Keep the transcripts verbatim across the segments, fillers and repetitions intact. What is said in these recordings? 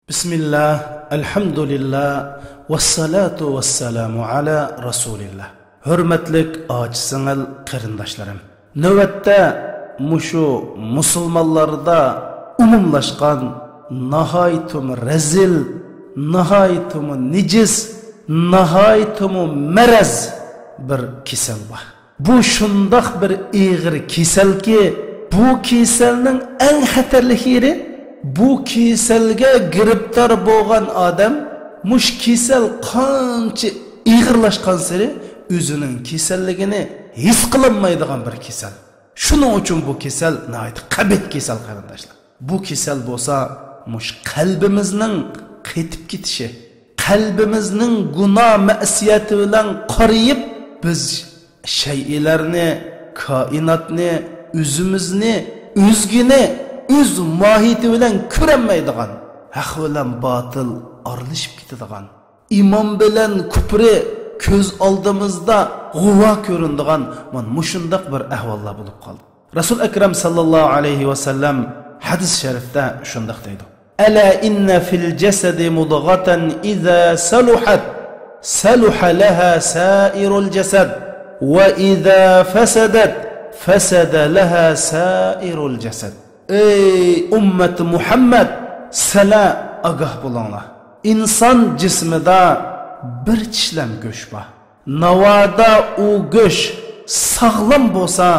بىسمىللا، ئەلھەمدۇلىللا، ۋەسسالاتۇ ۋەسسالامۇ ئالا رەسۇلىللا. ھۆرمەتلىك ئاچا-سىڭىل قېرىنداشلىرىم، نۆۋەتتە مۇشۇ مۇسۇلمانلاردا ئومۇملاشقان ناھايىتىمۇ رەزىل، ناھايىتىمۇ نىجىس، ناھايىتىمۇ مەرەز بىر كېسەل بار. بۇ شۇنداق بىر ئېغىر كېسەلكى، بۇ كېسەلنىڭ ئەڭ خەتەرلىك يېرى، بۇ كېسەلگە گىرىپتار بولغان ئادەم مۇشۇ كېسەل قانچە ئېغىرلاشقانسېرى ئۆزىنىڭ كېسەللىكىنى ھېس قىلالمايدىغان بىر كېسەل. شۇنىڭ ئۈچۈن بۇ كېسەل ناھايىتى قەبىھ كېسەل، قېرىنداشلار. بۇ كېسەل بولسا مۇشۇ قەلبىمىزنىڭ قېتىپ كېتىشى، قەلبىمىزنىڭ گۇناھ مەسىيەتى بىلەن قارىيىپ، بىز شەيئىلەرنى، كائىناتنى، ئۆزىمىزنى، ئۆزگىنى ئۆز ماھىيىتى بىلەن كۆرەلمەيدىغان، ھەق بىلەن باتىل ئارىلىشىپ كېتىدىغان، ئىمان بىلەن كۇپرى كۆز ئالدىمىزدا غۇۋا كۆرۈنىدىغان مانا مۇشۇنداق بىر ئەھۋاللار بولۇپ قالدى. رەسۇل ئەكرەم ساللاللاھۇ ئەلەيھى ۋەسەللەم ھەدىس شەرىفتە شۇنداق دەيدۇ: «ئەلا ئىننە فىل جەسەدى مۇدغەتەن ئىزا سەلۇھەت سەلۇھە لەھا سائىرۇل جەسەد ۋە ئىزا فەسەدەت فەسەدە لەھا سائىرۇل جەسەد.» ئەي ئۈممەت مۇھەممەد، سىلەر ئاگاھ بولۇڭلار. ئىنسان جىسمىدا بىر چىشلەم گۆش بار. ناۋادا ئۇ گۆش ساغلام بولسا،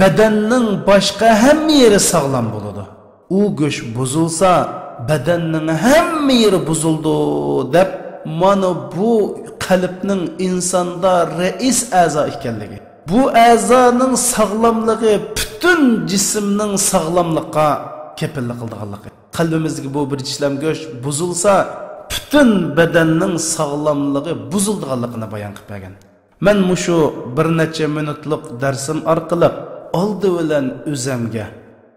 بەدەننىڭ باشقا ھەممە يېرى ساغلام بولىدۇ. ئۇ گۆش بۇزۇلسا، بەدەننىڭ ھەممە يېرى بۇزۇلىدۇ، دەپ، مانا بۇ قەلبنىڭ ئىنساندا رەئىس ئەزا ئىكەنلىكى، بۇ ئەزانىڭ ساغلاملىقى پۈتۈن جىسىمنىڭ ساغلاملىققا كېپىللىك قىلىدىغانلىقى. قەلبىمىزدىكى بۇ بىر چىشلەم گۆش بۇزۇلسا، پۈتۈن بەدەننىڭ ساغلاملىقى بۇزۇلىدىغانلىقىنى بايان قىلىپ بەرگەن. مەن مۇشۇ بىر نەچچە مىنۇتلۇق دەرسىم ئارقىلىق ئالدى بىلەن ئۆزەمگە،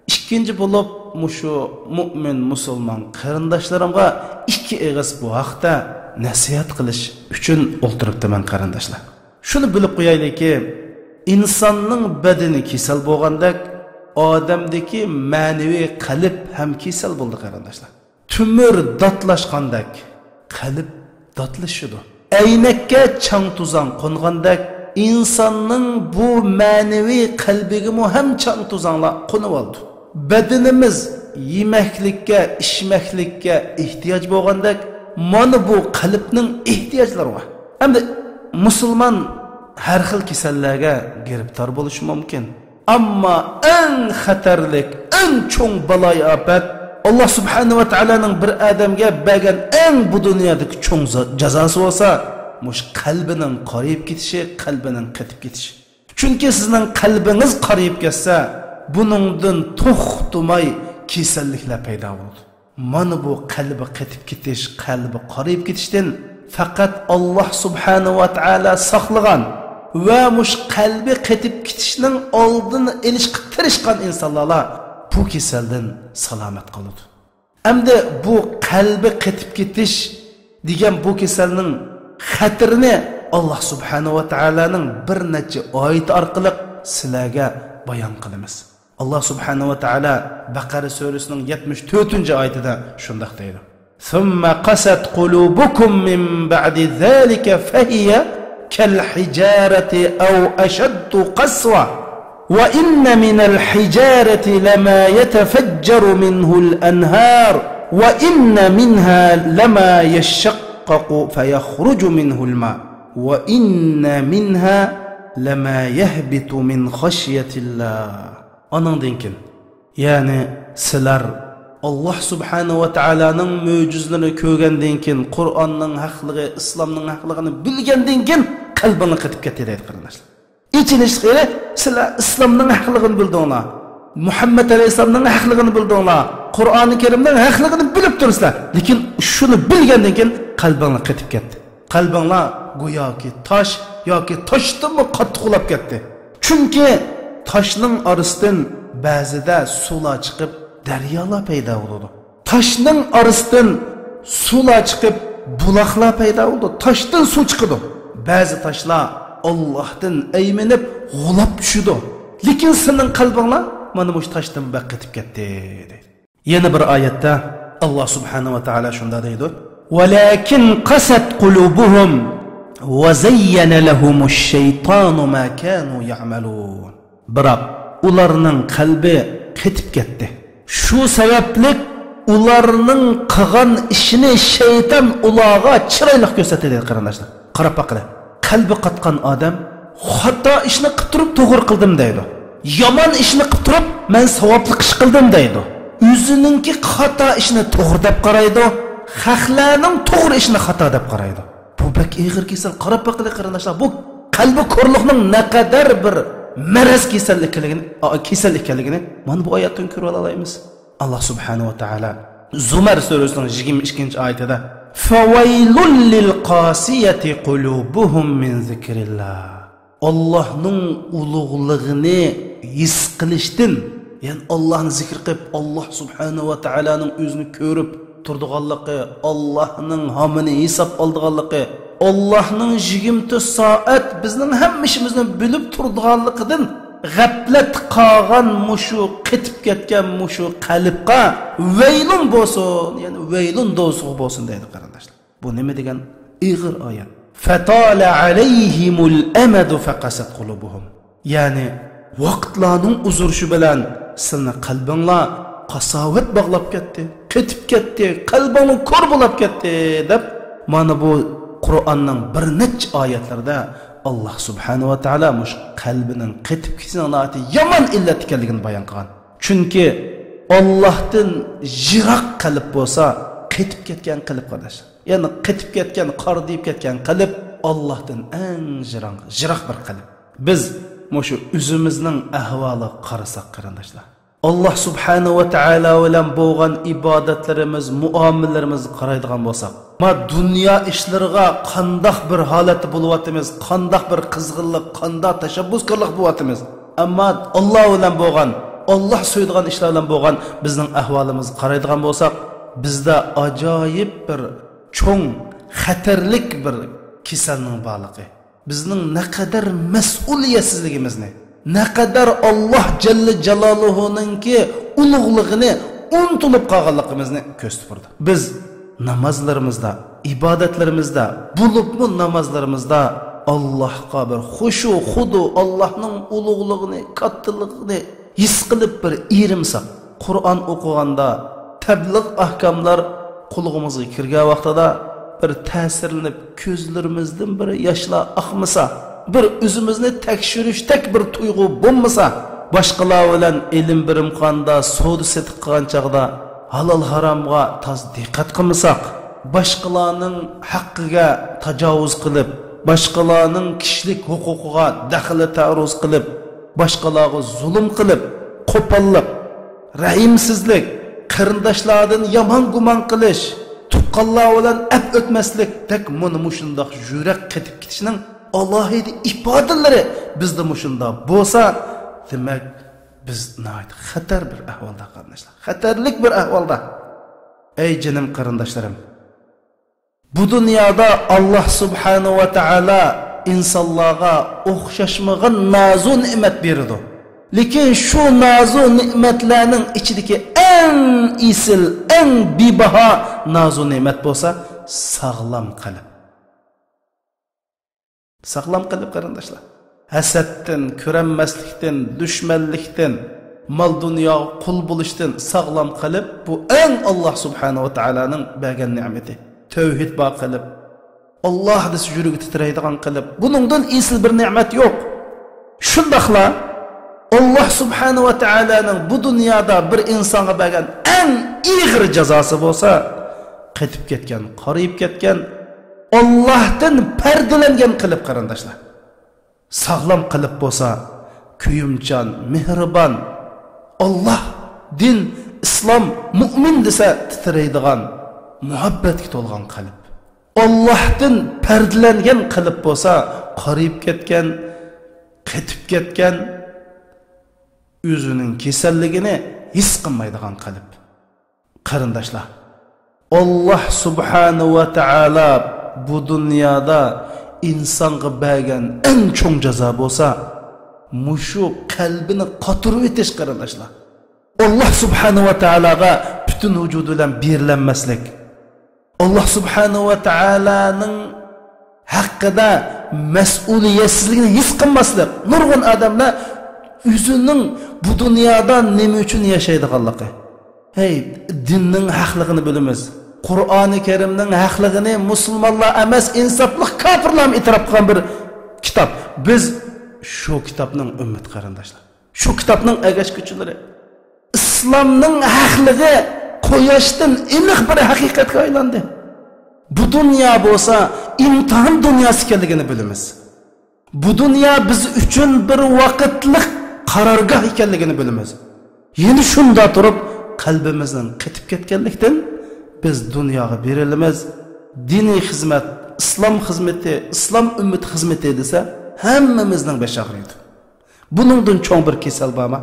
ئىككىنچى بولۇپ مۇشۇ مۇئمىن مۇسۇلمان قېرىنداشلىرىمغا ئىككى ئېغىز بۇ ھەقتە نەسىھەت قىلىش ئۈچۈن ئولتۇرۇپتىمەن، قېرىنداشلار. شۇنى بىلىپ قويايلىكى، ئىنساننىڭ بەدىنى كېسەل بولغاندەك، ئادەمدىكى مەنىۋى قەلب ھەم كېسەل بولىدۇ، قېرىنداشلار. تۆمۈر داتلاشقاندەك، قەلب داتلىشىدۇ. ئەينەككە چاڭ-توزان قونغاندەك، ئىنساننىڭ بۇ مەنىۋى قەلبىگىمۇ ھەم چاڭ-توزانلار قونۇۋالىدۇ. بەدىنىمىز يېمەكلىككە، ئىچمەكلىككە ئېھتىياج بولغاندەك، مانا بۇ قەلبنىڭ ئېھتىياجلىرى بار. ئەمدى مۇسۇلمان ھەر خىل كېسەللەرگە گىرىپتار بولۇشى مۇمكىن. ئەمما ئەڭ خەتەرلىك، ئەڭ چوڭ بالايىئاپەت، ئاللا سۇبھانەھۇ ۋە تائالانىڭ بىر ئادەمگە بەرگەن ئەڭ بۇ دۇنيادىكى چوڭ زا-، جازاسى بولسا، مۇشۇ قەلبىنىڭ قارىيىپ كېتىشى، قەلبىنىڭ قېتىپ كېتىشى. چۈنكى سىزنىڭ قەلبىڭىز قارىيىپ كەتسە، بۇنىڭدىن توختىماي كېسەللىكلەر پەيدا بولىدۇ. مانا بۇ قەلبى قېتىپ كېتىش، قەلبى قارىيىپ كېتىشتىن پەقەت ئاللا سۇبھانەھۇ ۋە تائالا ساقلىغان ۋە مۇشۇ قەلبى قېتىپ كېتىشنىڭ ئالدىنى ئېلىشقا تىرىشقان ئىنسانلارلا بۇ كېسەلدىن سالامەت قالىدۇ. ئەمدى بۇ قەلبى قېتىپ كېتىش دېگەن بۇ كېسەلنىڭ خەتىرىنى ئاللا سۇبھانەھۇ ۋە تائالانىڭ بىر نەچچە ئايىتى ئارقىلىق سىلەرگە بايان قىلىمىز. ئاللا سۇبھانەھۇ ۋە تائالا بەقەرە سۈرىسىنىڭ يەتمىش تۆتىنچى ئايىتىدە شۇنداق دەيدۇ: ثم قست قلوبكم من بعد ذلك فهي كالحجارة أو أشد قسوة وإن من الحجارة لما يتفجر منه الأنهار وإن منها لما يشقق فيخرج منه الماء وإن منها لما يهبط من خشية الله. ئانىڭدىن كېيىن، يەنى سىلەر ئاللا سۇبھانەھۇ ۋە تائالانىڭ مۆجىزىلىرىنى كۆرگەندىن كېيىن، قۇرئاننىڭ ھەقلىقى، ئىسلامنىڭ ھەقلىقىنى بىلگەندىن كېيىن قەلبىڭلار قېتىپ كەتتى دەيدۇ، قېرىنداشلار. ئېچىنىشلىق يېرى، سىلەر ئىسلامنىڭ ھەقلىقىنى بىلدىڭلار، مۇھەممەد ئەلەيھىسسالامنىڭ ھەقلىقىنى بىلدىڭلار، قۇرئانى كەرىمنىڭ ھەقلىقىنى بىلىپ تۇرسىلەر، لېكىن شۇنى بىلگەندىن كېيىن قەلبىڭلار قېتىپ كەتتى. قەلبىڭلار گوياكى تاش ياكى تاشتىنمۇ قاتتىق بولاپ كەتتى. چۈنكى تاشنىڭ ئارىسىدىن بەزىدە سۇلار چىقىپ، دەريالار پەيدا بولىدۇ. تاشنىڭ ئارىسىدىن سۇلار چىقىپ، بۇلاقلار پەيدا بولىدۇ. تاشتىن سۇ چىقىدۇ. بەزى تاشلار ئاللاھتىن ئەيمىنىپ غۇلاپ چۈشىدۇ. لېكىن سېنىڭ قەلبىڭلار مانا مۇشۇ تاشتىن بەك قېتىپ كەتتى، دەيدۇ. يەنە بىر ئايەتتە، ئاللا سۇبھانەھۇ ۋە تائالا شۇنداق دەيدۇ: ۋەلەكىن قەسەت قۇلۇبۇھۇم ۋە زەييەنە لەھۇمۇش شەيتانۇ ما كانۇ يەئمەلۇن. بىراق ئۇلارنىڭ قەلبى قېتىپ كەتتى. شۇ سەۋەبلىك ئۇلارنىڭ قىلغان ئىشىنى شەيتان ئۇلارغا چىرايلىق كۆرسەتتى، دەيدۇ، قېرىنداشلار. قاراپ باققىلى. قەلبى قاتقان ئادەم خاتا ئىشنى قىلىپ تۇرۇپ توغرا قىلدىم دەيدۇ. يامان ئىشنى قىلىپ تۇرۇپ مەن ساۋابلىق ئىش قىلدىم دەيدۇ. ئۆزىنىڭكى خاتا ئىشنى توغرا دەپ قارايدۇ، خەقلەرنىڭ توغرا ئىشىنى خاتا دەپ قارايدۇ. بۇ بەك ئېغىر كېسەل. قاراپ باققىلى قېرىنداشلار، بۇ قەلبى كورلۇقنىڭ نەقەدەر بىر مەرەز كېسەل ئىكەنلىكىنى، كېسەل ئىكەنلىكىنى مانا بۇ ئايەتتىن كۆرۈۋالالايمىز. ئاللا سۇبھانەھۇ ۋە تائالا زۇمەر سۈرىسىنىڭ يىگىرمە ئىككىنچى ئايىتىدە، فَوَيْلٌ لِلْقَاسِيَةِ قُلُوبُهُمْ مِنْ ذِكْرِ اللَّهِ. ئاللاھنىڭ ئۇلۇغلۇقىنى ھېس قىلىشتىن، يەنى ئاللاھنى زىكىر قىلىپ، ئاللاھ سۇبھانەھۇ ۋە تائالانىڭ ئۆزىنى كۆرۈپ تۇرىدىغانلىقى، ئاللاھنىڭ ھامىنى ھېساب ئالىدىغانلىقى، ئاللاھنىڭ يىگىرمە تۆت سائەت بىزنىڭ ھەممە ئىشىمىزنى بىلىپ تۇرىدىغانلىقىدىن غەپلەت قالغان مۇشۇ قېتىپ كەتكەن مۇشۇ قەلبقە ۋەيلۇن بولسۇن، يەنى ۋەيلۇن دوزىخى بولسۇن دەيدۇ، قېرىنداشلار. بۇ نېمە دېگەن ئېغىر ئايەت. فَطَالَ عَلَيْهِمُ الْأَمَدُ فَقَسَتْ قُلُوبُهُمْ. يەنى ۋاقىتلارنىڭ ئۇزىرىشى بىلەن سىلىنىڭ قەلبىڭلار قاساۋەت باغلاپ كەتتى، قېتىپ كەتتى، قەلبىڭلار كور بولاپ كەتتى دەپ، مانا بۇ قۇرئاننىڭ بىر نەچچە ئايەتلىرىدە ئاللاھ سۇبھانەھۇ ۋە تائالا مۇشۇ قەلبىنىڭ قېتىپ كېتىشىنىڭ ناھايىتى يامان ئىللەت ئىكەنلىكىنى بايان قىلغان. چۈنكى ئاللاھتىن يىراق قەلب بولسا قېتىپ كەتكەن قەلب، قارداشلار. يەنى قېتىپ كەتكەن، قارىدىيىپ كەتكەن قەلب ئاللاھتىن ئەڭ يىراق، يىراق بىر قەلب. بىز مۇشۇ ئۆزىمىزنىڭ ئەھۋالىغا قارىساق، قېرىنداشلار، ئاللاھ سۇبھانەھۇ ۋە تائالا بىلەن بولغان ئىبادەتلىرىمىز، مۇئامىلىلىرىمىزگە قارايدىغان بولساق، ما دۇنيا ئىشلىرىغا قانداق بىر ھالەتتە بولۇۋاتىمىز، قانداق بىر قىزغىنلىق، قانداق تەشەببۇسكارلىق بولۇۋاتىمىز. ئەمما ئاللاھ بىلەن بولغان، ئاللاھ سۆيىدىغان ئىشلار بىلەن بولغان بىزنىڭ ئەھۋالىمىزغا قارايدىغان بولساق، بىزدە ئاجايىپ بىر چوڭ خەتەرلىك بىر كېسەلنىڭ بارلىقى، بىزنىڭ نەقەدەر مەسئۇلىيەتسىزلىكىمىزنى، نەقەدەر ئاللاھ جەللە جالالۇھۇنىڭكى ئۇلۇغلۇقىنى ئۇنتۇلۇپ قالغانلىقىمىزنى كۆرسىتىپ بېرىدۇ. بىز نامازلىرىمىزدا، ئىبادەتلىرىمىزدە، بولۇپمۇ نامازلىرىمىزدا ئاللاھقا بىر خۇشۇ، خۇدۇ، ئاللاھنىڭ ئۇلۇغلۇقىنى، كاتتىلىقىنى ھېس قىلىپ بىر ئېرىمساق، قۇرئان ئوقۇغاندا، تەبلىغ ئەھكاملار قۇلىقىمىزغا كىرگەن ۋاقتىدا بىر تەسىرلىنىپ، كۆزلىرىمىزدىن بىر ياشلار ئاقمىسا، بىر ئۆزىمىزنى تەكشۈرۈشتەك بىر تۇيغۇ بولمىسا، باشقىلار بىلەن ئېلىم بېرىم قىلغاندا، سودا سېتىق قىلغان چاغدا ھالال ھارامغا تاز دىققەت قىلمىساق، باشقىلارنىڭ ھەققىگە تاجاۋۇز قىلىپ، باشقىلارنىڭ كىشىلىك ھوقۇقىغا دەخلى تەرۇز قىلىپ، باشقىلارغا زۇلۇم قىلىپ، قوپاللىق، رەھىمسىزلىك، قېرىنداشلاردىن يامان گۇمان قىلىش، تۇغقانلار بىلەن ئەپ ئۆتمەسلىكتەك مانا مۇشۇنداق يۈرەك قېتىپ كېتىشنىڭ ئالاھىدە ئىپادىلىرى بىزدە مۇشۇنداق بولسا، دېمەك، بىز ناھايىتى خەتەر بىر ئەھۋالدا، قېرىنداشلار. خەتەرلىك بىر ئەھۋالدا. ئەي جېنىم قېرىنداشلىرىم! بۇ دۇنيادا ئاللاھ سۇبھانەھۇ ۋە تائالا ئىنسانلارغا ئوخشاشمىغان نازۇ نېمەت بېرىدۇ. لېكىن شۇ نازۇ نېمەتلەرنىڭ ئىچىدىكى ئەڭ ئېسىل، ئەڭ بىباھا نازۇ نېمەت بولسا ساغلام قەلب. ساغلام قەلب، قېرىنداشلار. ھەسەتتىن، كۆرەلمەسلىكتىن، دۈشمەنلىكتىن، مال-دۇنياغا قۇل بولۇشتىن ساغلام قەلب، بۇ ئەڭ ئاللاھ سۇبھانەھۇ ۋە تائالانىڭ بەرگەن نېمىتى. تەۋھىد بار قەلب، ئاللاھ دېسە يۈرىكى تىترەيدىغان قەلب، بۇنىڭدىن ئېسىل بىر نېمەت يوق. شۇنداقلا ئاللاھ سۇبھانەھۇ ۋە تائالانىڭ بۇ دۇنيادا بىر ئىنسانغا بەرگەن ئەڭ ئېغىر جازاسى بولسا، قېتىپ كەتكەن، قارىيىپ كەتكەن، ئاللاھتىن پەردىلەنگەن قەلب، قېرىنداشلار. ساغلام قەلب بولسا، كۆيۈمچان، مېھرىبان، ئاللاھ، دىن، ئىسلام، مۇئمىن دېسە تىترەيدىغان، مۇھەببەتكە تولغان قەلب. ئاللاھتىن پەردىلەنگەن قەلب بولسا، قارىيىپ كەتكەن، قېتىپ كەتكەن، ئۆزىنىڭ كېسەللىكىنى ھېس قىلمايدىغان قەلب. قېرىنداشلار، ئاللاھ سۇبھانەھۇ ۋە تائالا بۇ دۇنيادا ئىنسانغا بەرگەن ئەڭ چوڭ جازا بولسا، مۇشۇ قەلبىنى قاتۇرۇۋېتىش، قېرىنداشلار. ئاللاھ سۇبھانەھۇ ۋە تائالاغا پۈتۈن پۈتۈن ۋۇجۇدى بىلەن بېرىلەنمەسلىك، ئاللا سۇبھانەھۇ ۋە تائالانىڭ ھەققىدە مەسئۇلىيەتسىزلىكىنى ھېس قىلماسلىق. نۇرغۇن ئادەملەر ئۆزىنىڭ بۇ دۇنيادا نېمە ئۈچۈن ياشايدىغانلىقى، ھەي، دىننىڭ ھەقلىقىنى بىلىمىز، قۇرئانى كەرىمنىڭ ھەقلىقىنى مۇسۇلمانلار ئەمەس، ئىنساپلىق كاپىرلارمۇ ئېتىراپ قىلغان بىر كىتاب. بىز شۇ كىتابنىڭ ئۈممىتى، قېرىنداشلار. شۇ كىتابنىڭ ئەگەشكۈچىلىرى. ئىسلامنىڭ ھەقلىقى قۇياشتىن ئېنىق بىر ھەقىقەتكە ئايلاندى. بۇ دۇنيا بولسا ئىمتىھان دۇنياسى ئىكەنلىكىنى بىلىمىز. بۇ دۇنيا بىز ئۈچۈن بىر ۋاقىتلىق قارارگاھ ئىكەنلىكىنى بىلىمىز. يەنە شۇندا تۇرۇپ، قەلبىمىزنىڭ قېتىپ كەتكەنلىكتىن بىز دۇنياغا بېرىلىمىز. دىنىي خىزمەت، ئىسلام خىزمىتى، ئىسلام ئۈممىتى خىزمىتى دېسە، ھەممىمىزنىڭ بېشى ئاغرىيدۇ. بۇنىڭدىن چوڭ بىر كېسەل بارمۇ؟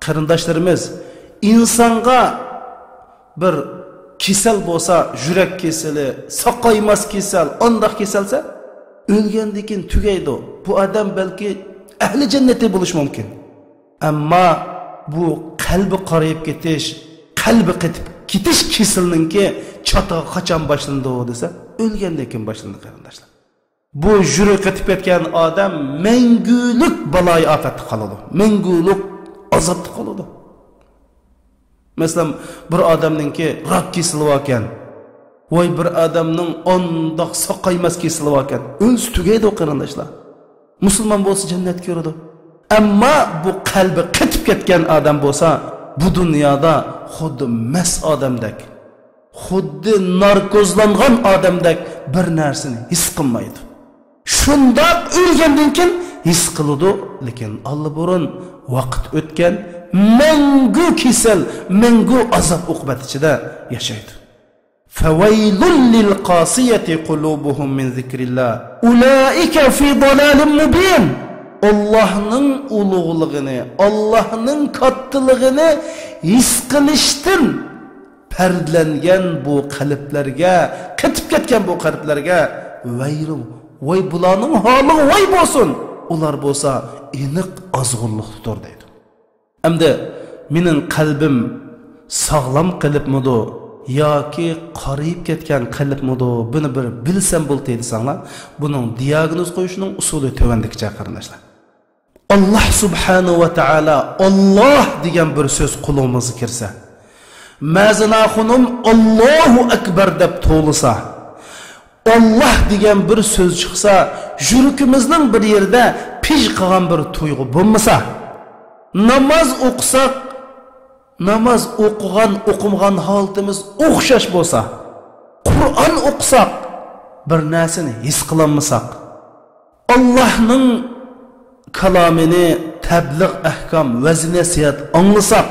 قېرىنداشلىرىمىز، ئىنسانغا بىر كېسەل بولسا، يۈرەك كېسىلى، ساقايماس كېسەل، ئانداق كېسەلسە، ئۆلگەندىن كېيىن تۈگەيدۇ. بۇ ئادەم بەلكى ئەھلى جەننەتتە بولۇشى مۇمكىن. ئەمما بۇ قەلبى قارىيىپ كېتىش، قەلبى قېتىپ كېتىش كېسىلىنىڭكى چاتىقى قاچان باشلىنىدۇ دېسە، ئۆلگەندىن كېيىن باشلىنىدۇ، قېرىنداشلار. بۇ يۈرىكى قېتىپ كەتكەن ئادەم مەڭگۈلۈك بالايىئاپەتتە قالىدۇ. مەڭگۈلۈك ئازابتا قالىدۇ. مەسىلەن، بىر ئادەمنىڭكى راك كېسىلى باركەن. ۋاي، بىر ئادەمنىڭ ئانداق ساقايماس كېسىلى باركەن. ئۆلسە تۈگەيدۇ، قېرىنداشلار. مۇسۇلمان بولسا جەننەتكە كىرىدۇ. ئەمما بۇ قەلبى قېتىپ كەتكەن ئادەم بولسا، بۇ دۇنيادا خۇددى مەس ئادەمدەك، خۇددى ناركوزلانغان ئادەمدەك بىر نەرسىنى ھېس قىلمايدۇ. شۇنداق ئۆلگەندىن كېيىن ھېس قىلىدۇ، لېكىن ئاللىبۇرۇن ۋاقىت ئۆتكەن، مەڭگۈ كېسەل، مەڭگۈ ئازاب ئوقۇبەت ئىچىدە ياشايدۇ. فَوَيْلٌ لِلْقَاسِيَةِ قُلُوبُهُمْ مِنْ ذِكْرِ اللَّهِ أُولَٰئِكَ فِي ضَلَالٍ مُبِينٍ. ئاللاھنىڭ ئۇلۇغلۇقىنى، ئاللاھنىڭ كاتتىلىقىنى ھېس قىلىشتىن پەردىلەنگەن بۇ قەلبلەرگە، قېتىپ كەتكەن بۇ قەلبلەرگە ۋەيرۇ، ۋاي، بۇلارنىڭ ھالىغا ۋاي بولسۇن! ئۇلار بولسا ئېنىق ئازغۇنلۇقتىدۇر، دەيدۇ. ئەمدى مېنىڭ قەلبىم ساغلام قېلىپمىدۇ ياكى قارىيىپ كەتكەن قېلىپمىدۇ، بۇنى بىر بىلسەم بولدى دېسەڭلار، بۇنىڭ دىياگنوز قويۇشنىڭ ئۇسۇلى تۆۋەندىكىچە، قېرىنداشلار. ئاللاھ سۇبھانەھۇ ۋە تائالا، ئاللاھ دېگەن بىر سۆز قۇلىقىمىزغا كىرسە، مەزىنە خانىم ئاللاھۇ ئەكبەر دەپ توۋلىسا، ئاللاھ دېگەن بىر سۆز چىقسا، يۈرىكىمىزنىڭ بىر يېرىدە پىژ قىلغان بىر تۇيغۇ بولمىسا، ناماز ئوقۇساق، ناماز ئوقۇغان، ئوقۇمىغان ھالىتىمىز ئوخشاش بولسا، قۇرئان ئوقۇساق، بىر نەرسىنى ھېس قىلالمىساق، ئاللاھنىڭ كالامىنى، تەبلىغ ئەھكام، ۋەز-نەسىھەت ئاڭلىساق،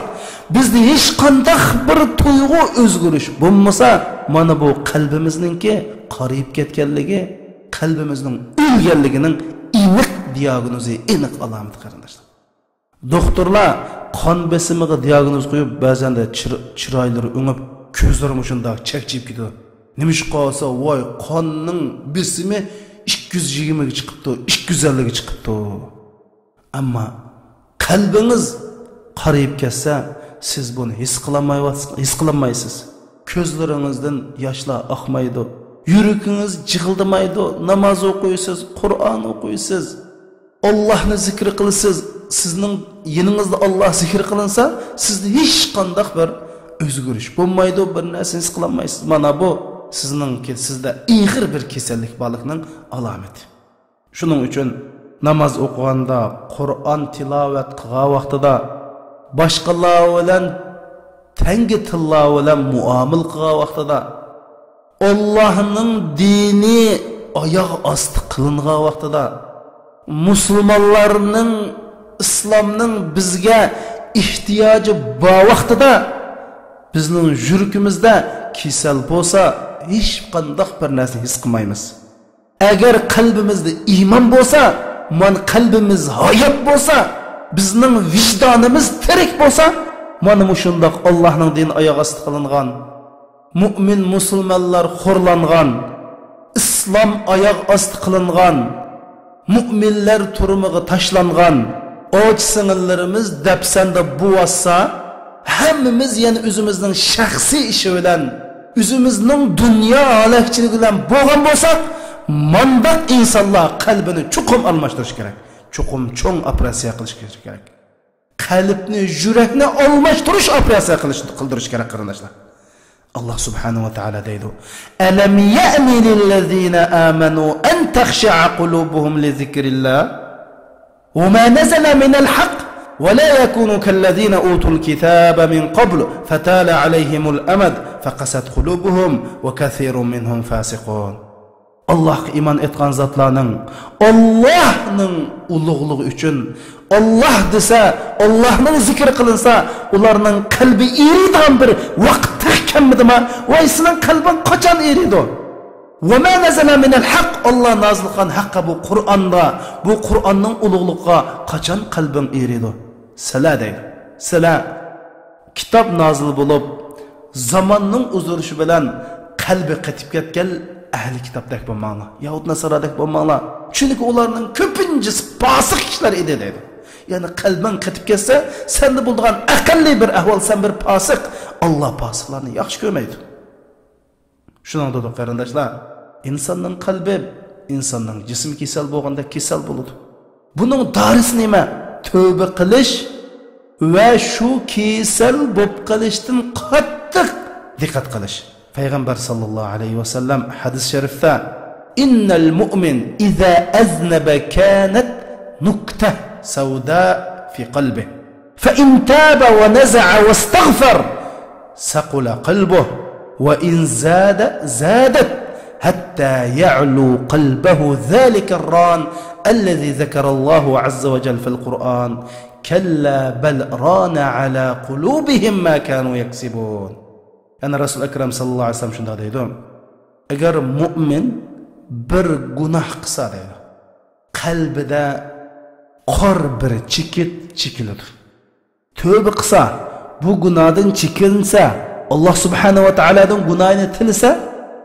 بىزدە ھېچقانداق بىر تۇيغۇ ئۆزگىرىش بولمىسا، مانا بۇ قەلبىمىزنىڭكى قارىيىپ كەتكەنلىكى، قەلبىمىزنىڭ ئۆلگەنلىكىنىڭ ئېنىق دىياگنوزى، ئېنىق ئالامىتى، قېرىنداشلار. دوختۇرلار قان بېسىمىغا دىياگنوز قويۇپ، بەزەندە چىر-، چىرايلىرى ئۆڭۈپ، كۆزلىرى مۇشۇنداق چەكچىيىپ كېتىدۇ. نېمىشقا دېسە، ۋاي، قاننىڭ بېسىمى ئىككى يۈز يىگىرمىگە چىقىپتۇ، ئىككى يۈز ئەللىگە چىقىپتۇ. ئەمما قەلبىڭىز قارىيىپ كەتسە، سىز بۇنى ھېس قىلالمايۋاتس-، ھېس قىلالمايسىز. كۆزلىرىڭىزدىن ياشلار ئاقمايدۇ. يۈرىكىڭىز جىغىلدىمايدۇ. ناماز ئوقۇيسىز، قۇرئان ئوقۇيسىز. ئاللاھنى زىكىر قىلىسىز، سىزنىڭ يېنىڭىزدا ئاللاھ زىكىر قىلىنسا، سىزدە ھېچقانداق بىر ئۆزگىرىش بولمايدۇ، بىر نەرسە ھېس قىلالمايسىز. مانا بۇ سىزنىڭكى، سىزدە ئېغىر بىر كېسەللىك بارلىقىنىڭ ئالامىتى. شۇنىڭ ئۈچۈن ناماز ئوقۇغاندا، قۇرئان تىلاۋەت قىلغان ۋاقتىدا، باشقىلار بىلەن تەڭگە تىللار بىلەن مۇئامىلە قىلغان ۋاقتىدا، ئاللاھنىڭ دىنى ئاياغ ئاستى قىلىنغان ۋاقتىدا، مۇسۇلمانلارنىڭ، ئىسلامنىڭ بىزگە ئېھتىياجى بار ۋاقتىدا، بىزنىڭ يۈرىكىمىزدە كېسەل بولسا، ھېچقانداق بىر نەرسىنى ھېس قىلمايمىز. ئەگەر قەلبىمىزدە ئىمان بولسا، مانا قەلبىمىز ھايات بولسا، بىزنىڭ ۋىجدانىمىز تىرىك بولسا، مانا مۇشۇنداق ئاللاھنىڭ دىنى ئاياغ ئاستى قىلىنغان، مۇئمىن مۇسۇلمانلار خورلانغان، ئىسلام ئاياغ ئاستى قىلىنغان، مۇئمىنلەر تۈرمىگە تاشلانغان، ئاچا سىڭىللىرىمىز دەپسەندە بولۇۋاتسا، ھەممىمىز يەنە ئۆزىمىزنىڭ شەخسىي ئىشى بىلەن، ئۆزىمىزنىڭ دۇنيا ھالاكچىلىكى بىلەن بولغان بولساق، مانداق ئىنسانلار قەلبىنى چوقۇم ئالماشتۇرۇش كېرەك. چوقۇم چوڭ ئوپېراتسىيە قىلىش كېرەك. قەلبنى، يۈرەكنى ئالماشتۇرۇش ئوپېراتسىيە قىلىش، قىلدۇرۇش كېرەك، قېرىنداشلار. ئاللا سۇبھانەھۇ ۋە تائالا دەيدۇ: ألم يأن للذين آمنوا أن تخشع قلوبهم لذكر الله وما نزل من الحق ولا يكونوا كالذين أوتوا الكتاب من قبل فطال عليهم الأمد فقست قلوبهم وكثير منهم فاسقون. ئاللاھقا ئىمان ئېيتقان زاتلارنىڭ، ئاللاھنىڭ ئۇلۇغلۇقى ئۈچۈن، ئاللاھ دېسە، ئاللاھنىڭ زىكرى قىلىنسا، ئۇلارنىڭ قەلبى ئېرىيدىغان بىر ۋاقىت تېخى كەلمىدىما؟ ۋاي، سېنىڭ قەلبىڭ قاچان ئېرىيدۇ؟ وما نزل من الحق، ئاللا نازىل قىلغان ھەققە، بۇ قۇرئاندا، بۇ قۇرئاننىڭ ئۇلۇغلۇقىغا قاچان قەلبىڭ ئېرىيدۇ؟ سىلە دەيدۇ. سىلە كىتاب نازىل بولۇپ، زاماننىڭ ئۇزىرىشى بىلەن قەلبى قېتىپ كەتكەن ئەھلى كىتابتەك بولماڭلار. يەھۇد ناسارادەك بولماڭلار. چۈنكى ئۇلارنىڭ كۆپىنچىسى پاسىق كىشىلەر ئىدى دەيدۇ. يەنى قەلبىڭ قېتىپ كەتسە، سەندە بولىدىغان ئەقەللىي بىر ئەھۋال، سەن بىر پاسىق. ئاللا پاسىقلارنى ياخشى كۆرمەيدۇ. شۇنىڭ دېدۇق، قېرىنداشلار، ئىنساننىڭ قەلبى ئىنساننىڭ جىسمى كېسەل بولغاندەك كېسەل بولىدۇ. بۇنىڭ دارىسى نېمە؟ تۆۋبە قىلىش ۋە شۇ كېسەل بولۇپ قېلىشتىن قاتتىق دىققەت قىلىش. پەيغەمبەر ساللاللاھۇ ئەلەيھى ۋەسەللەم ھەدىس شەرىفتە: إن المؤمن إذا أذنب كانت نكتة سوداء في قلبه. فإن تاب ونزع واستغفر ثقل قلبه، وإن زاد زادت حتى يعلو قلبه ذلك الران الذي ذكر الله عز وجل في القرآن، كلا بل ران على قلوبهم ما كانوا يكسبون. يەنى رەسۇل ئەكرەم ساللاللاھۇ ئەلەيھى ۋەسەللەم شۇنداق دەيدۇ: ئەگەر مۇئمىن بىر گۇناھ قىلسا دەيدۇ، قەلبىدە قار بىر چېكىت چېكىلىدۇ. تۆۋبە قىلسا، بۇ گۇناھدىن چېكىنسە، ئاللا سۇبھانەھۇ ۋە تائالادىن گۇناھىنى تىلىسە،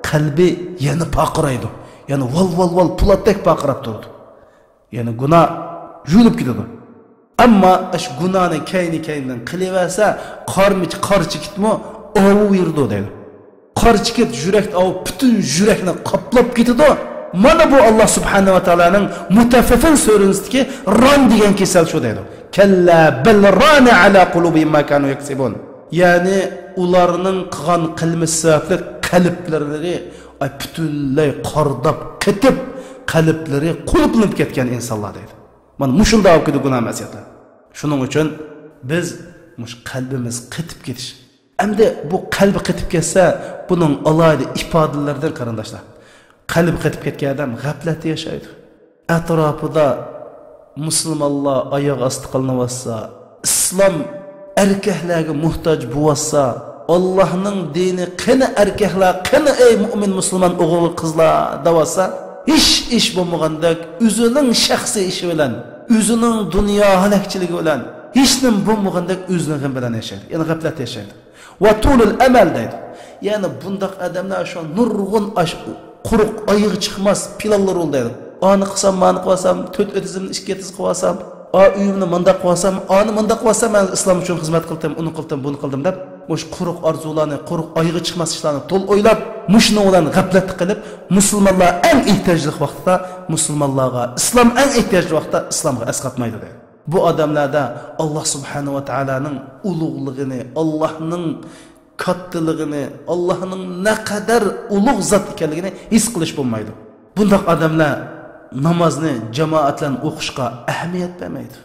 قەلبى يەنە پارقىرايدۇ. يەنە ۋال، ۋال، ۋال پولاتتەك پارقىراپ تۇرىدۇ. يەنى گۇناھ يۇيۇلۇپ كېتىدۇ. ئەمما ئاشۇ گۇناھنى كەينى-كەينىدىن قىلىۋەرسە، قارمىچ-، قارا چېكىتمۇ ئاۋۇۋېرىدۇ دەيدۇ. قارا چېكىت يۈرەكتە ئاۋۇپ، پۈتۈن يۈرەكنى قاپلاپ كېتىدۇ. مانا بۇ ئاللا سۇبھانەھۇ ۋە تائالانىڭ مۇتەففىفىن سۈرىسىدىكى ران دېگەن كېسەل شۇ دەيدۇ. كەللا بەل رانە ئەلا قۇلۇبىھىم ما كانۇ يەكسىبۇن. يەنى ئۇلارنىڭ قىلغان قىلمىشى سەۋەبلىك قەلبلىرى، ئاي، پۈتۈنلەي قارداپ قېتىپ، قەلبلىرى قۇلۇپلىنىپ كەتكەن ئىنسانلار دەيدۇ. مانا مۇشۇنداق بولۇپ كېتىدۇ گۇناھ مەسىيەتلەر. شۇنىڭ ئۈچۈن بىز مۇشۇ قەلبىمىز قېتىپ كېتىش. ئەمدى بۇ قەلبى قېتىپ كەتسە، بۇنىڭ ئالاھىدە ئىپادىلىرىدىن، قېرىنداشلار. قەلبى قېتىپ كەتكەن ئادەم غەپلەتتە ياشايدۇ. ئەتراپىدا مۇسۇلمانلار ئاياغ ئاستى قىلىنىۋاتسا، ئىسلام ئەركەكلەرگە موھتاج بولۇۋاتسا، ئاللاھنىڭ دىنى قېنى ئەركەكلەر، قېنى ئەي مۇئمىن مۇسۇلمان ئوغۇل قىزلار دەۋاتسا، ھېچ ئىش بولمىغاندەك ئۆزىنىڭ شەخسىي ئىشى بىلەن، ئۆزىنىڭ دۇنيا ھالاكچىلىكى بىلەن، ھېچنېمە بولمىغاندەك ئۆزىنىڭ غېمى بىلەن ياشايدۇ. يەنى غەپلەتتە ياشايدۇ. ۋە تۇلۇل ئەمەل دەيدۇ. يەنى بۇنداق ئادەملەر شۇ نۇرغۇن ئاش-، قۇرۇق ئايىغى چىقماس پىلانلىرى بولىدۇ دەيدۇ. ئانى قىلسام، مانى قىلىۋالسام، تۆت ئېتىزىمنى ئىككى ئېتىز قىلىۋالسام، ئا ئۆيۈمنى مۇنداق قىلىۋالسام، ئانى مۇنداق قىلىۋالسام، مەن ئىسلام ئۈچۈن خىزمەت قىلدىم، ئۇنى قىلدىم، بۇنى قىلدىم دەپ، مۇشۇ قۇرۇق ئارزۇلارنى، قۇرۇق ئايىغى چىقماس ئىشلارنى تولا ئويلاپ، مۇشۇنىڭ بىلەن غەپلەتتە قېلىپ، مۇسۇلمانلار ئەڭ ئېھتىياجلىق ۋاقتىدا مۇسۇلمانلارغا، ئىسلام ئەڭ ئېھتىياجلىق ۋاقىتتا ئىسلامغا ئەسقاتمايدۇ دەيدۇ. بۇ ئادەملەردە ئاللا سۇبھانەھۇ ۋە تائالانىڭ ئۇلۇغلۇقىنى، ئاللانىڭ كاتتىلىقىنى، ئاللانىڭ نەقەدەر ئۇلۇغ زات ئىكەنلىكىنى ھېس قىلىش بولمايدۇ. بۇنداق ئادەملەر نامازنى جامائەت بىلەن ئوقۇشقا ئەھمىيەت بەرمەيدۇ.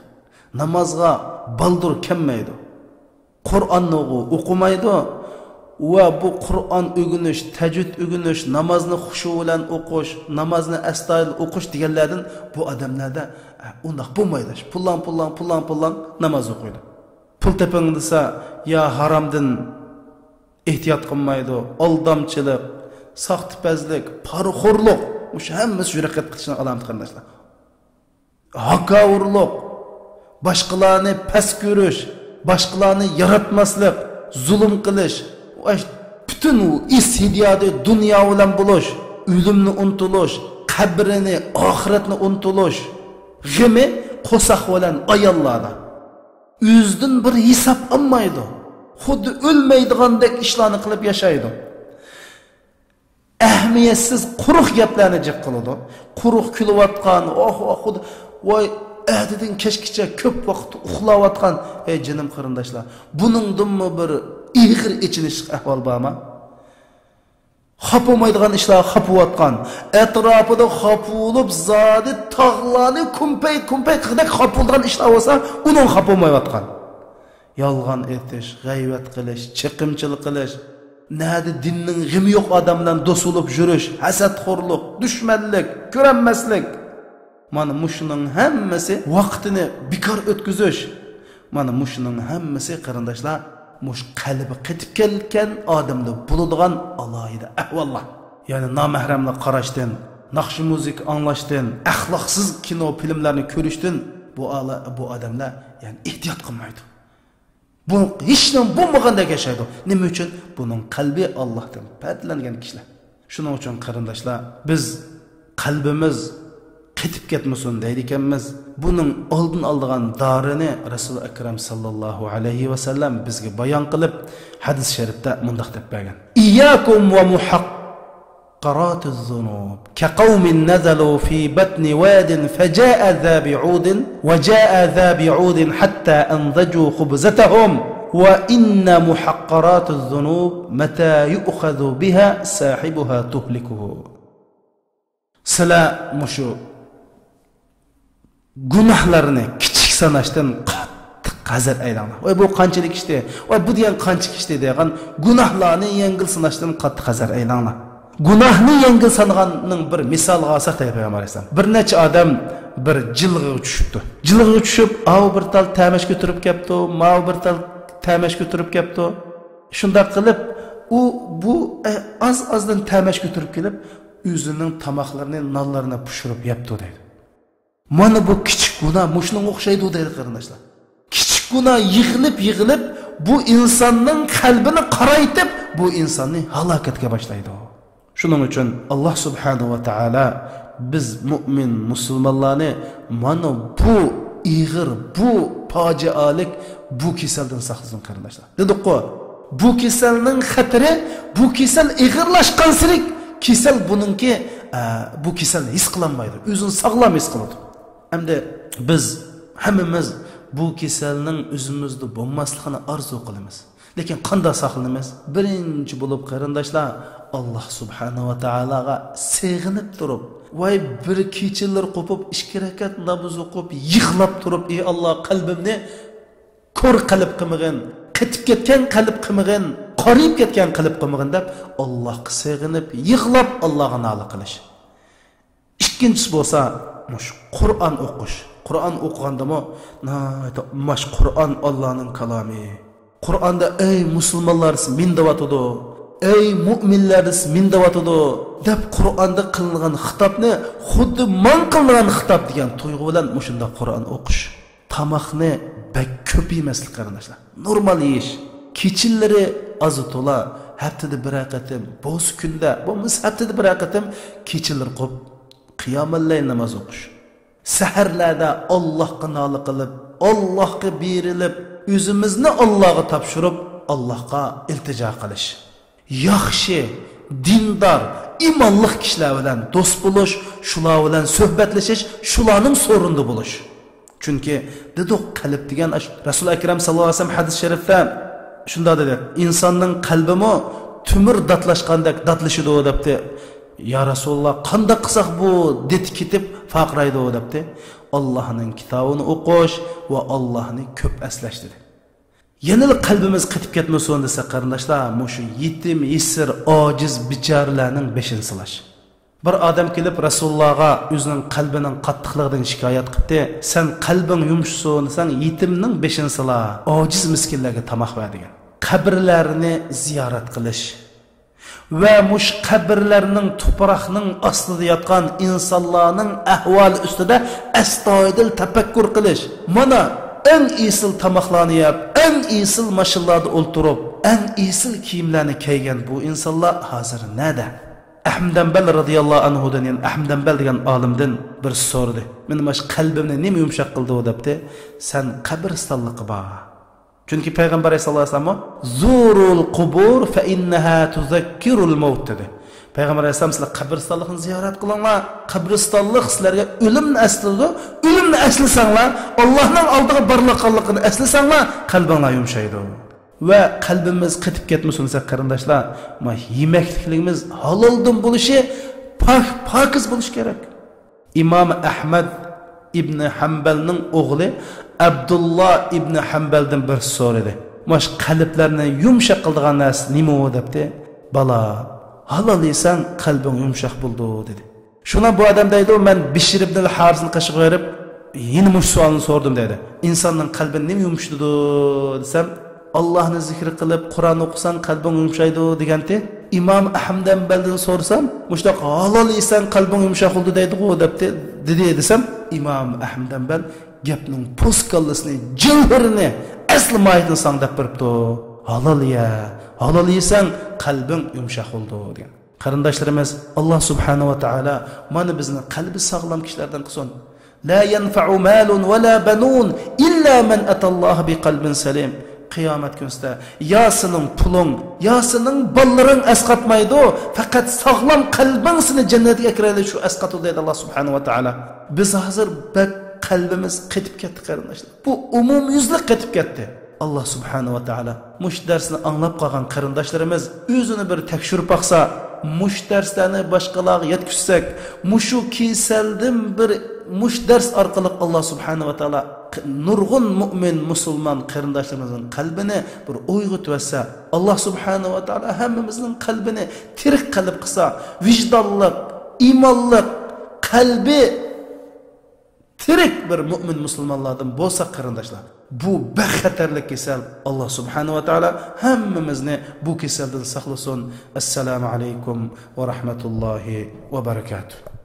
نامازغا بالدۇر كەلمەيدۇ. قۇرئاننىغۇ ئوقۇمايدۇ. ۋە بۇ قۇرئان ئۆگىنىش، تەجۋىد ئۆگىنىش، نامازنى خۇشۇ بىلەن ئوقۇش، نامازنى ئەستايىدىل ئوقۇش دېگەنلەردىن بۇ ئادەملەردە، ئە، ئۇنداق بولمايدۇ. پۇلان، پۇلان، پۇلان، پۇلان ناماز ئوقۇيدۇ. پۇل تېپىڭ دېسە، يا ھارامدىن ئېھتىيات قىلمايدۇ، ئالدامچىلىق، ساختىپەزلىك، پارىخورلۇق، مۇشۇ ھەممىسى يۈرەك قېتىپ كېتىشنىڭ ئالامىتى، قېرىنداشلار. ھاكاۋۇرلۇق، باشقىلارنى پەس كۆرۈش، باشقىلارنى ياراتماسلىق، زۇلۇم قىلىش، پۈتۈن ئىس ھىدىياتى دۇنيا بىلەن بولۇش، ئۆلۈمنى ئۇنتۇلۇش، قەبرىنى، ئاخىرەتنى ئۇنتۇلۇش غېمى قورساق بىلەن ئاياللاردا. ئۆزىدىن بىر ھېساب ئالمايدۇ. خۇددى ئۆلمەيدىغاندەك ئىشلارنى قىلىپ ياشايدۇ. ئەھمىيەتسىز قۇرۇق گەپلەرنى جىق قىلىدۇ. قۇرۇق كۈلۈۋاتقان، ئوھ، ئوھ، خۇد-، ۋاي، ئەتىدىن كەچكىچە كۆپ ۋاقىت ئۇخلاۋاتقان. ئەي جېنىم قېرىنداشلار، بۇنىڭدىنمۇ بىر ئېغىر ئېچىنىشلىق ئەھۋال بارمۇ؟ خاپا بولمايدىغان ئىشلارغا خاپا بولۇۋاتقان. ئەتراپىدا خاپا بولۇپ، زادى تاغلارنى كۈمپەي-كۈمپەي قىلغۇدەك خاپا بولىدىغان ئىشلار بولسا، ئۇنىڭغا خاپا بولمايۋاتقان. يالغان ئېيتىش، غەيۋەت قىلىش، چېقىمچىلىق قىلىش، نەدە دىننىڭ غېمى يوق ئادەم بىلەن دوست بولۇپ يۈرۈش، ھەسەتخورلۇق، دۈشمەنلىك، كۆرەلمەسلىك. مانا مۇشۇنىڭ ھەممىسى ۋاقتىنى بىكار ئۆتكۈزۈش. مانا مۇشۇنىڭ ھەممىسى، قېرىنداشلار، مۇشۇ قەلبى قېتىپ كەتكەن ئادەمدە بولىدىغان ئالاھىدە ئەھۋاللار. يەنى نامەھرەملىك قاراشتىن، ناخشا مۇزىكا ئاڭلاشتىن، ئەخلاقسىز كىنو فىلىملەرنى كۆرۈشتىن بۇ ئالا-، بۇ ئادەملەر، يەنى، ئېھتىيات قىلمايدۇ. بۇ ھېچنېمە بولمىغاندەك ياشايدۇ. نېمە ئۈچۈن؟ بۇنىڭ قەلبى ئاللاھتىن پەردىلەنگەن كىشىلەر. شۇنىڭ ئۈچۈن، قېرىنداشلار، بىز قەلبىمىز قېتىپ كەتمىسۇن دەيدىكەنمىز. بۇنىڭ ئالدىنى ئالىدىغان دارىنى رەسۇل ئەكرەم ساللاللاھۇ ئەلەيھى ۋەسەللەم بىزگە بايان قىلىپ، ھەدىس شەرىپتە مۇنداق دەپ بەرگەن: «إياكم ومحقرات الذنوب، كقوم نزلوا في بطن واد فجاء ذا بعود، وجاء ذا بعود حتى أنضجوا خبزتهم، وإن محقرات الذنوب متى يؤخذ بها صاحبها تهلكه.» سىلەر مۇشۇ گۇناھلارنى كىچىك ساناشتىن قاتتىق ھەزەر ئەيلەڭلار. ۋاي، بۇ قانچىلىك ئىشتى؟ ۋاي، بۇ دېگەن قانچىلىك ئىشتى؟ دېگەن گۇناھلارنى يەڭگىل ساناشتىن قاتتىق ھەزەر ئەيلەڭلار. گۇناھنى يەڭگىل سانىغاننىڭ بىر مىسالىغا ئالساق، دەيدۇ پەيغەمبەر ئەلەيھىسسالام، بىر نەچچە ئادەم بىر جىلغىغا چۈشۈپتۇ. جىلغىغا چۈشۈپ، ئاۋۇ بىر تال تەمەچ كۆتۈرۈپ كەپتۇ، ماۋۇ بىر تال تەمەچ كۆتۈرۈپ كەپتۇ. شۇنداق قىلىپ، ئۇ، بۇ، ئە، ئاز-ئازدىن تەمەچ كۆتۈرۈپ كېلىپ، ئۆزىنىڭ تاماقلىرىنى، نانلىرىنى پىشۇرۇپ يەپتۇ، دەيدۇ. مانا بۇ كىچىك گۇناھ مۇشۇنىڭغا ئوخشايدۇ، دەيدۇ، قېرىنداشلار. كىچىك گۇناھ يىغىلىپ-يىغىلىپ، بۇ ئىنساننىڭ قەلبىنى قارايتىپ، بۇ ئىنساننى ھالاكەتكە باشلايدۇ. شۇنىڭ ئۈچۈن ئاللا سۇبھانەھۇ ۋە تائالا بىز مۇئمىن مۇسۇلمانلارنى مانا بۇ ئېغىر، بۇ پاجىئەلىك، بۇ كېسەلدىن ساقلىسۇن، قېرىنداشلار. دېدۇققۇ، بۇ كېسەلنىڭ خەتىرى، بۇ كېسەل ئېغىرلاشقانسېرى كېسەل بۇنىڭكى، ئە، بۇ كېسەلنى ھېس قىلالمايدۇ، ئۆزىنى ساغلام ھېس قىلىدۇ. ئەمدى بىز ھەممىمىز بۇ كېسەلنىڭ ئۆزىمىزدە بولماسلىقىنى ئارزۇ قىلىمىز. لېكىن قانداق ساقلىنىمىز؟ بىرىنچى بولۇپ، قېرىنداشلار، ئاللا سۇبھانەھۇ ۋە تائالاغا سېغىنىپ تۇرۇپ، ۋاي، بىر كېچىلىرى قوپۇپ، ئىككى رەكەت ناماز ئوقۇپ، يىغلاپ تۇرۇپ، ئى ئاللا، قەلبىمنى كور قەلب قىلمىغىن، قېتىپ كەتكەن قەلب قىلمىغىن، قارىيىپ كەتكەن قەلب قىلمىغىن دەپ، ئاللاغا سېغىنىپ، يىغلاپ، ئاللاغا نالە قىلىش. ئىككىنچىسى بولسا، مۇشۇ قۇرئان ئوقۇش. قۇرئان ئوقۇغاندىمۇ ناھايىتى، ماش قۇرئان ئاللانىڭ كالامى. قۇرئاندا «ئەي مۇسۇلمانلار» دېسە مىندىۋاتىدۇ، «ئەي مۇئمىنلەر» دېسە مىندىۋاتىدۇ دەپ، قۇرئاندا قىلىنغان خىتابنى خۇددى ماڭا قىلىنغان خىتاب دېگەن تۇيغۇ بىلەن مۇشۇنداق قۇرئان ئوقۇش. تاماقنى بەك كۆپ يېمەسلىك، قېرىنداشلار. نورمال يېيىش. كېچىلىرى ئاز تولا، ھەپتىدە بىرەر قېتىم، بولسا كۈندە، بولمىسا ھەپتىدە بىرەر قېتىم كېچىلىرى قوپ قىيامەللەيل ناماز ئوقۇش. سەھەرلەردە ئاللاھقا نالە قىلىپ، ئاللاھقا بېرىلىپ، ئۆزىمىزنى ئاللاغا تاپشۇرۇپ، ئاللاھقا ئىلتىجا قىلىش. ياخشى، دىندار، ئىمانلىق كىشىلەر بىلەن دوست بولۇش، شۇلار بىلەن سۆھبەتلىشىش، شۇلارنىڭ سورۇنىدا بولۇش. چۈنكى دېدۇق، قەلب دېگەن ئاش-، رەسۇل ئەكرەم ساللاللاھۇ ئەلەيھى ۋەسەللەم ھەدىس شەرىپتە شۇنداق دېدى، «ئىنساننىڭ قەلبىمۇ تۆمۈر داتلاشقاندەك داتلىشىدۇ» دەپتى. «يا رەسۇلاللا، قانداق قىلساق بۇ دېتى كېتىپ پارقىرايدۇ؟» دەپتى. «ئاللاھنىڭ كىتابىنى ئوقۇش ۋە ئاللاھنى كۆپ ئەسلەش» دېدى. يەنىلا قەلبىمىز قېتىپ كەتمىسۇن دېسە، قېرىنداشلار، مۇشۇ يېتىم، يېسىر، ئاجىز، بىچارىلەرنىڭ بېشىنى سىلاش. بىر ئادەم كېلىپ رەسۇلۇللاغا ئۆزىنىڭ قەلبىنىڭ قاتتىقلىقىدىن شىكايەت قىپتۇ. «سەن قەلبىڭ يۇمشىسۇن دېسەڭ، يېتىمنىڭ بېشىنى سىلا، ئاجىز مىسكىنلەرگە تاماق بەر» دېگەن. قەبرىلەرنى زىيارەت قىلىش ۋە مۇشۇ قەبرىلەرنىڭ، توپراقنىڭ ئاستىدا ياتقان ئىنسانلارنىڭ ئەھۋالى ئۈستىدە ئەستايىدىل تەپەككۇر قىلىش. مانا ئەڭ ئېسىل تاماقلارنى يەپ، ئەڭ ئېسىل ماشىنىلاردا ئولتۇرۇپ، ئەڭ ئېسىل كىيىملەرنى كىيگەن بۇ ئىنسانلار ھازىر نەدە؟ ئەھمەد ھەمبەل رەزىياللاھۇ ئەنھۇدىن، يەنى ئەھمەد ھەمبەل دېگەن ئالىمدىن بىرسى سورىدى. «مېنىڭ ماش قەلبىمنى نېمە يۇمشاق قىلدى ئۇ؟» دەپتۇ. «سەن قەبرىستانلىققا بار. چۈنكى پەيغەمبەر ئەلەيھىسسالام زورۇل قۇبۇر فەئىننەھا تۇزەككىرۇل مەۋت دېدى. پەيغەمبەر ئەلەيھىسسالام، سىلەر قەبرىستانلىقنى زىيارەت قىلىڭلار، قەبرىستانلىق سىلەرگە ئۆلۈمنى ئەسلىتىدۇ. ئۆلۈمنى ئەسلىسەڭلار، ئاللاھنىڭ ئالدىغا بارلىققانلىقىنى ئەسلىسەڭلار، قەلبىڭلار يۇمشايدۇ. ۋە قەلبىمىز قېتىپ كەتمىسۇن دېسەك، قېرىنداشلار، ما يېمەكلىكلىرىمىز ھالالدىن بولۇشى، پاك، پاكىز بولۇشى كېرەك. ئىمام ئەھمەد ئىبنى ھەمبەلنىڭ ئوغلى ئابدۇللا ئىبنى ھەمبەلدىن بىرسى سورىدى، ماش قەلبلەرنى يۇمشاق قىلىدىغان نەرسە نېمە ئۇ دەپتى. بالا، ھالال يېسەڭ قەلبىڭ يۇمشاق بولىدۇ دېدى. شۇڭا بۇ ئادەم دەيدۇ، مەن بىشر ئىبنىل ھارىسنىڭ قېشىغا بېرىپ، يەنە مۇشۇ سوئالنى سورىدىم دەيدۇ. ئىنساننىڭ قەلبىنى نېمە يۇمشىتىدۇ دېسەم، ئاللاھنى زىكىر قىلىپ، قۇرئان ئوقۇساڭ قەلبىڭ يۇمشايدۇ دېگەنتى. ئىمام ئەھمەد ھەمبەلدىن سورىسام، مۇشۇنداق ھالال يېسەڭ قەلبىڭ يۇمشاق بولىدۇ دەيدىغۇ دەپتى، دېدى دېسەم، ئىمام ئەھمەد ھەمبەل گەپنىڭ پوسكاللىسىنى، جەۋھىرىنى، ئەسلى ماھىيىتىنى ساڭا دەپ بېرىپتۇ. ھالال يە، ھالال يېسەڭ قەلبىڭ يۇمشاق بولىدۇ دېگەن. قېرىنداشلىرىمىز، ئاللا سۇبھانەھۇ ۋە تائالا مانا بىزنى قەلبى ساغلام كىشىلەردىن قىلسۇن. لا ينفع مال ولا بنون إلا من أتى الله بقلب سليم. قىيامەت كۈنىسىدە يا سېنىڭ پۇلۇڭ، يا سېنىڭ بالىلىرىڭ ئەسقاتمايدۇ، پەقەت ساغلام قەلبىڭ سېنى جەننەتكە ئەكىرەلەيدۇ، شۇ ئەسقاتىدۇ دەيدۇ ئاللا سۇبھانەھۇ ۋە تائالا. بىز ھازىر بەك قەلبىمىز قېتىپ كەتتى، قېرىنداشلار. بۇ ئومۇميۈزلۈك قېتىپ كەتتى. ئاللا سۇبھانەھۇ ۋە تائالا مۇشۇ دەرسنى ئاڭلاپ قالغان قېرىنداشلىرىمىز ئۆزىنى بىر تەكشۈرۈپ باقسا، مۇشۇ دەرسلەرنى باشقىلارغا يەتكۈزسەك، مۇشۇ كېسەلدىن بىر، مۇشۇ دەرس ئارقىلىق ئاللا سۇبھانەھۇ ۋە تائالا نۇرغۇن مۇئمىن، مۇسۇلمان قېرىنداشلىرىمىزنىڭ قەلبىنى بىر ئويغىتىۋەتسە، ئاللا سۇبھانەھۇ ۋە تائالا ھەممىمىزنىڭ قەلبىنى تىرىك قەلب قىلسا، ۋىجدانلىق، ئىمانلىق، قەلبى تىرىك بىر مۇئمىن مۇسۇلمانلاردىن بولساق، قېرىنداشلار، بۇ بەك خەتەرلىك كېسەل. ئاللا سۇبھانەھۇ ۋە تائالا ھەممىمىزنى بۇ كېسەلدىن ساقلىسۇن. ئەسسالامۇ ئەلەيكۇم ۋە رەھمەتۇللاھى ۋە بەرىكاتۇھ.